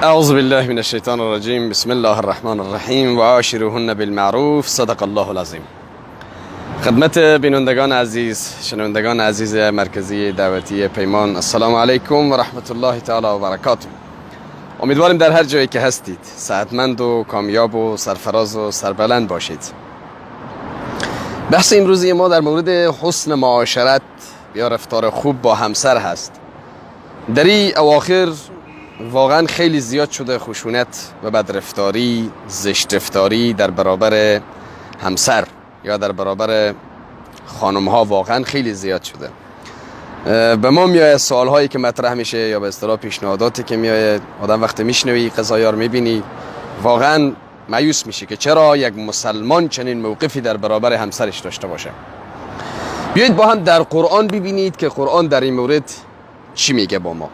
اعوذ بالله من الشیطان الرجیم. بسم الله الرحمن الرحیم. و عاشروهن بالمعروف. صدق الله العظیم. خدمت بینندگان عزیز، شنوندگان عزیز مرکزی دعوتی پیمان، السلام علیکم و رحمت الله تعالی و برکاته. امیدواریم در هر جایی که هستید صحتمند و کامیاب و سرفراز و سربلند باشید. بحث امروزی ما در مورد حسن معاشرت یا رفتار خوب با همسر هست. در این اواخر واقعا خیلی زیاد شده خشونت و بدرفتاری، زشت رفتاری در برابر همسر یا در برابر خانم ها واقعا خیلی زیاد شده. به ما میآید سوال هایی که مطرح میشه یا به اصطلاح پیشنهاداتی که میآید، آدم وقتی میشنوی قضایا رو میبینی واقعا مایوس میشه که چرا یک مسلمان چنین موقفی در برابر همسرش داشته باشه. بیایید با هم در قرآن ببینید که قرآن در این مورد چی میگه با ما.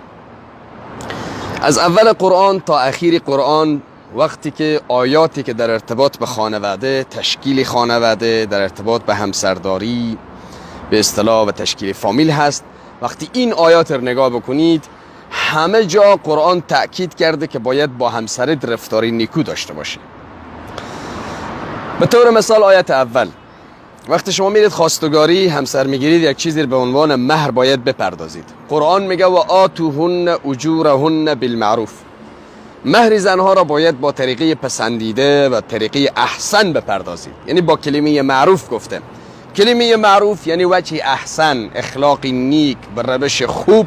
از اول قرآن تا اخیر قرآن وقتی که آیاتی که در ارتباط به خانواده، تشکیل خانواده، در ارتباط به همسرداری به اصطلاح و تشکیل فامیل هست، وقتی این آیات رو نگاه بکنید همه جا قرآن تأکید کرده که باید با همسرت رفتاری نیکو داشته باشی. به طور مثال آیت اول، وقتی شما میرید خواستگاری همسر میگیرید یک چیزی به عنوان مهر باید بپردازید. قرآن میگه و آتوهن اجورهن بالمعروف. مهر زنها را باید با طریقه پسندیده و طریقه احسن بپردازید، یعنی با کلمه معروف گفته. کلمه معروف یعنی وجه احسن، اخلاق نیک، به روش خوب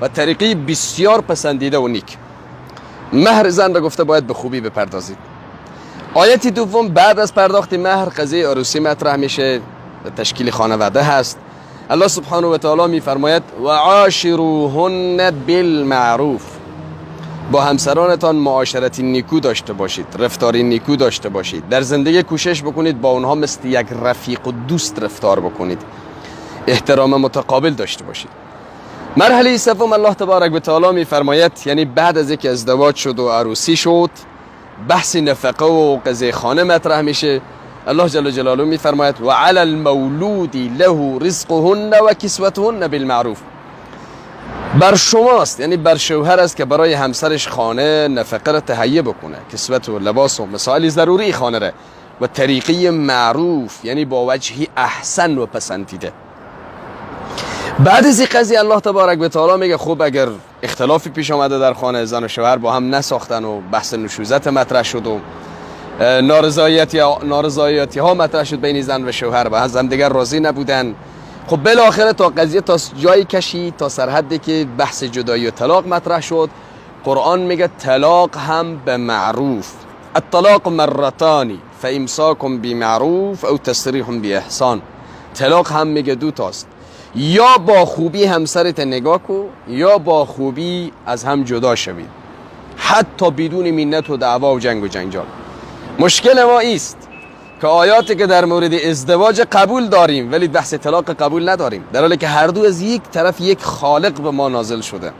و طریقه بسیار پسندیده و نیک. مهر زن را گفته باید به خوبی بپردازید. آیت دوم، بعد از پرداخت مهر قضیه عروسی مطرح میشه و تشکیل خانواده هست. الله سبحانه و تعالی میفرماید و عاشروهن بالمعروف. با همسرانتان معاشرت نیکو داشته باشید، رفتار نیکو داشته باشید، در زندگی کوشش بکنید با اونها مثل یک رفیق و دوست رفتار بکنید، احترام متقابل داشته باشید. مرحله سوم، الله تبارک و تعالی میفرماید، یعنی بعد از اینکه ازدواج شد و عروسی شد، بحث نفقه و قضیه خانه مطرح میشه. الله جل جلاله میفرماید و علی المولود له رزقهن و کسوتهن بالمعروف. بر شماست، یعنی بر شوهر است که برای همسرش خانه، نفقه را تهیه بکنه، کسوت و لباس و مسائل ضروری خانه را و طریقه معروف، یعنی با وجهی احسن و پسندیده. بعد از این قضیه الله تبارک و تعالی میگه خب اگر اختلافی پیش آمده در خانه، زن و شوهر با هم نساختن و بحث نشوزت مطرح شد و نارضایتی ها مطرح شد بین زن و شوهر و از هم دیگر راضی نبودن، خب بالاخره تا قضیه تا جایی کشید، تا سرحدی که بحث جدایی و طلاق مطرح شد، قرآن میگه طلاق هم به معروف. الطلاق مرتان فامساک بمعروف او تسریح باحسان. طلاق هم میگه دو تاست، یا با خوبی همسرت نگاه کو یا با خوبی از هم جدا شوید، حتی بدون منت و دعوا و جنگ و جنجال. مشکل ما ایست که آیاتی که در مورد ازدواج قبول داریم ولی بحث طلاق قبول نداریم، در حالی که هر دو از یک طرف یک خالق به ما نازل شده.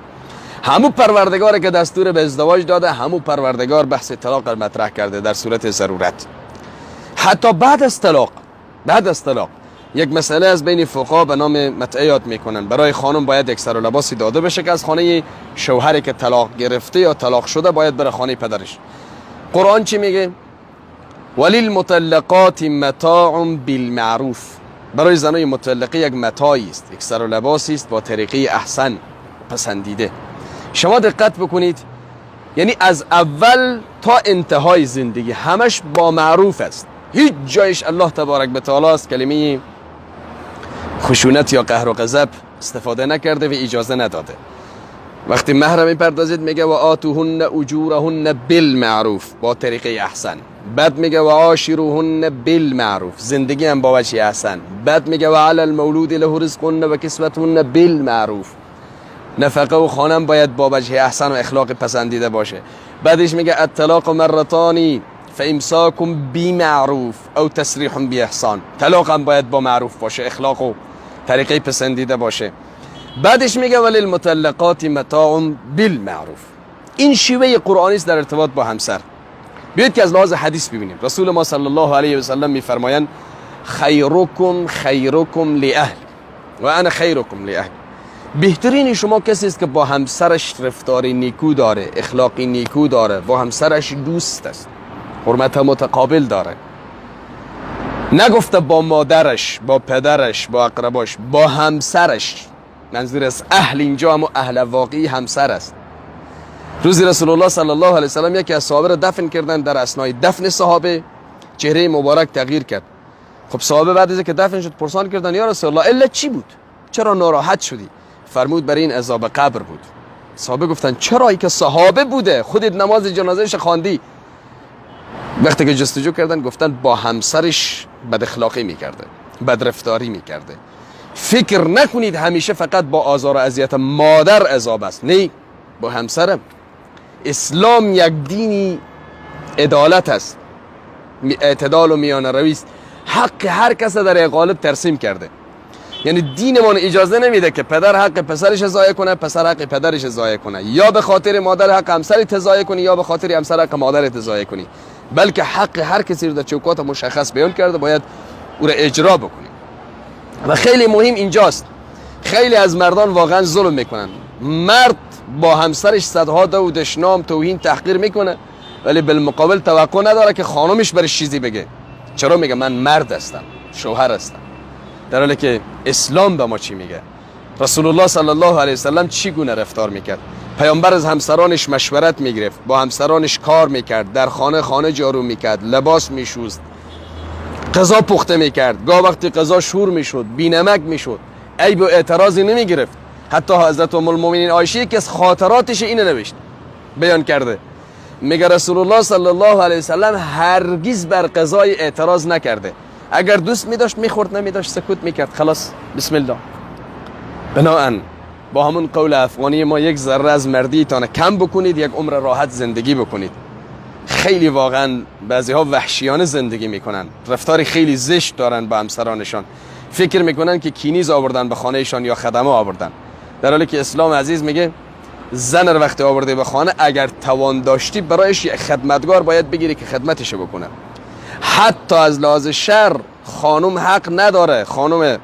همو پروردگار که دستور به ازدواج داده، همو پروردگار بحث طلاق را مطرح کرده در صورت ضرورت. حتی بعد از طلاق، بعد از طلاق یک مسئله از بین فقها به نام متعه یاد میکنن. برای خانم باید یک سر و لباسی داده بشه که از خانه شوهری که طلاق گرفته یا طلاق شده باید بره خانه پدرش. قرآن چی میگه؟ وللمطلقات متاع بالمعروف. برای زنای مطلقه یک متاعی است، یک سر و لباسی است با طریقه احسن پسندیده. شما دقت بکنید، یعنی از اول تا انتهای زندگی همش با معروف است. هیچ جایش الله تبارک و تعالی از کلمه خشونت یا قهر و غضب استفاده نکرده و اجازه نداده. وقتی مهر میپردازید میگه و آتوهن اجورهن بالمعروف، با طریقه احسن. بعد میگه و عاشروهن بالمعروف، زندگی هم با وجه احسن. بعد میگه و علی المولود له رزقهن و کسوتهن بالمعروف، نفقه و خانم باید با وجه احسن و اخلاق پسندیده باشه. بعدش میگه الطلاق مرتان فامساک بمعروف او تسریح باحسان، طلاق هم باید با معروف باشه، اخلاق و طریقه پسندیده باشه. بعدش میگه وللمطلقات متاع بالمعروف. این شیوه قرآنی است در ارتباط با همسر. بیاید که از لحاظ حدیث ببینیم. رسول ما صلی الله علیه و سلم میفرمایند خیرکم خیرکم لاهل و انا خیرکم لاهل. بهترین شما کسی است که با همسرش رفتار نیکو داره، اخلاقی نیکو داره، با همسرش دوست است، حرمت متقابل داره. نگفته با مادرش، با پدرش، با اقرباش، با همسرش. منظور از اهل اینجا هم اهل واقعی همسر است. روزی رسول الله صلی الله علیه وسلم یکی از صحابه را دفن کردن. در اثنای دفن صحابه چهره مبارک تغییر کرد. خب صحابه بعد از اینکه دفن شد پرسان کردن یا رسول الله علت چی بود؟ چرا ناراحت شدی؟ فرمود برای این عذاب قبر بود. صحابه گفتن چرا ای که صحابه بوده، خودت نماز جنازهش خواندی؟ وقتی که جستجو کردن گفتن با همسرش بد اخلاقی میکرده، بدرفتاری میکرده. فکر نکنید همیشه فقط با آزار و اذیت مادر عذاب است، نه، با همسرم. اسلام یک دینی عدالت است، اعتدال و میانه روی است. حق هر کس در یک قالب ترسیم کرده. یعنی دینمان اجازه نمیده که پدر حق پسرش ضایع کنه، پسر حق پدرش ضایع کنه، یا به خاطر مادر حق همسرت ضایع کنی، یا به خاطر همسر حق مادرت ضایع کنی، بلکه حق هر کسی رو در چوکات مشخص بیان کرده، باید او را اجرا بکنی. و خیلی مهم اینجاست، خیلی از مردان واقعا ظلم میکنن. مرد با همسرش صدها دو و دشنام، توهین، تحقیر میکنه، ولی بالمقابل توقع نداره که خانمش برش چیزی بگه. چرا؟ میگه من مرد هستم، شوهر هستم. در حالی که اسلام به ما چی میگه؟ رسول الله صلی الله علیه وسلم چی گونه رفتار میکرد؟ پیامبر از همسرانش مشورت میگرفت، با همسرانش کار میکرد، در خانه خانه جارو میکرد، لباس میشوست، غذا پخته میکرد. گاه وقتی غذا شور میشد، بینمک میشد، عیب و اعتراضی نمیگرفت. حتی حضرت ام المؤمنین عایشه که از خاطراتش اینو نوشت، بیان کرده، میگه رسول الله صلی الله علیه وسلم هرگز بر غذای اعتراض نکرده. اگر دوست میداشت میخورد، نمیداشت سکوت میکرد، خلاص بسم الله. بناهن با همون قول افغانی ما، یک ذره از مردی تانه کم بکنید، یک عمر راحت زندگی بکنید. خیلی واقعا بعضی ها وحشیانه زندگی میکنن، رفتار خیلی زشت دارن با همسرانشان، فکر میکنن که کینیز آوردن به خانهشان یا خدمه آوردن، در حالی که اسلام عزیز میگه زن رو وقتی آورده به خانه اگر توان داشتی برایش یک خدمتگار باید بگیری که خدمتش بکنه. حتی از لحاظ شر خانم حق نداره، خانم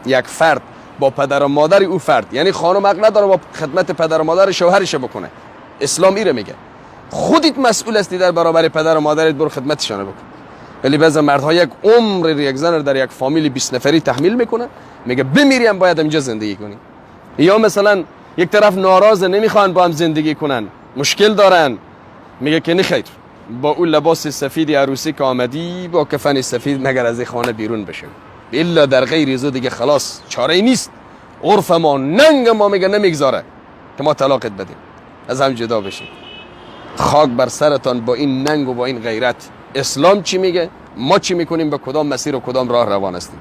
یک فرد با پدر و مادر او فرد، یعنی خانم حق نداره با خدمت پدر و مادر شوهرش بکنه. اسلام ایره میگه خودت مسئول هستی در برابر پدر و مادرت، برو خدمتشان بکن. ولی بعضی مردها یک عمر یک زن رو در یک فامیل 20 نفری تحمیل میکنه، میگه بمیریم باید اینجا زندگی کنی. یا مثلا یک طرف ناراضه، نمیخوان با هم زندگی کنن، مشکل دارن، میگه که نخیر، با اون لباس سفید عروسی که آمدی، با کفن سفید مگر از خانه بیرون بشه، الا در غیر ازو دیگه خلاص چاره ای نیست. عرف ما، ننگ ما میگه نمیگذاره که ما طلاقت بدیم، از هم جدا بشیم. خاک بر سرتان با این ننگ و با این غیرت. اسلام چی میگه، ما چی میکنیم، به کدام مسیر و کدام راه روان هستیم؟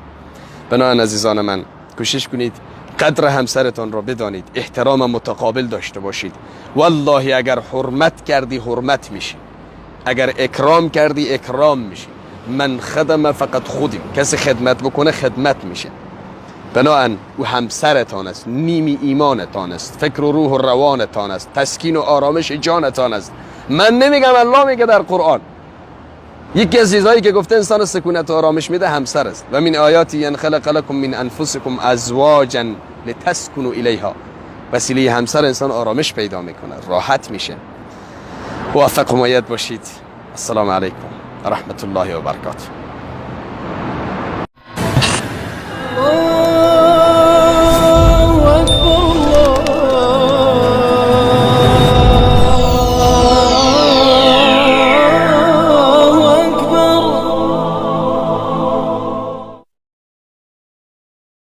بنابراین عزیزان من کوشش کنید قدر همسرتان را بدانید، احترام متقابل داشته باشید. والله اگر حرمت کردی حرمت میشی، اگر اکرام کردی اکرام میشی. من خدم فقط خودیم، کسی خدمت بکنه خدمت میشه. بناهن او همسرتان است، نیمی ایمانتان است، فکر و روح و روانتان است، تسکین و آرامش جانتان است. من نمیگم، الله میگه در قرآن. یکی از چیزهایی که گفته انسان سکونت و آرامش میده همسر است. و من آیاتی ان خلق لکم من انفسکم ازواجا لتسکنوا الیها. وسیله همسر انسان آرامش پیدا میکنه، راحت میشه. موفق و مؤید باشید. السلام علیکم و رحمت الله و برکاته.